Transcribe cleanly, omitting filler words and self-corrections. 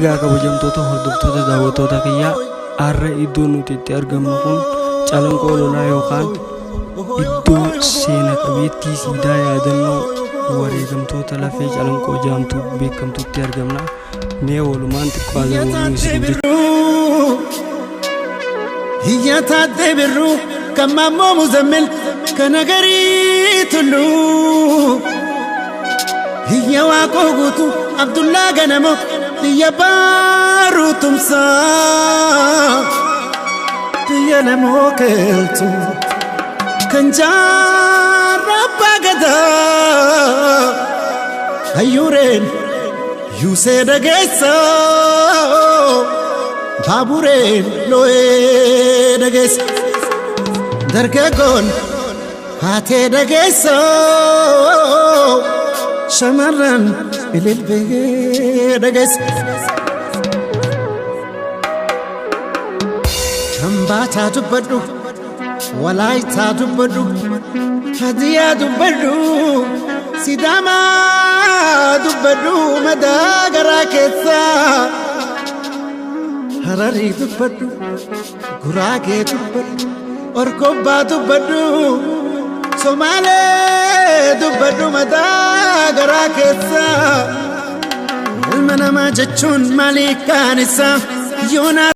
Egaa kabajamtoota hordoftoota daawwattoota kiyyaa, har'a iddoo nuti itti argamnu kun Calanqoo Lolaa yookaan iddoo seena qabeettii siidaa yaadannoo wareegamtoota lafee Calanqoo jedhamtu beekamtutti argamna. Mee walumaan xiqqoo haa daawwannu isin jechuudha. Hiyya taattee birruu kan maammoo muzammil kan agarii tulluu. Hiyya waaqoo guutuu Abdullaa ganamo biyya baaruu tumsaa. Biyya namoo keeltu kan jaarraa abbaa gadaa. Hayyuureen yuusee dhageessa. Baabureen loo'ee dhageessa. Dargaggoon haatee dhageessa. Shamarran ililbee dhageessa. Hambaataa dubbadhu, walaayitaa dubbadhu, hadiyaa dubbadhu, sidaamaa dubbadhu madaa garaa keessaa. Hararii dubbadhu, guraagee dubbadhu, orkobbaa dubbadhu, somaalee dubbadhu madaa garaa keessaa. Ilma namaa jechuun maalii kaan isaa yoonaa.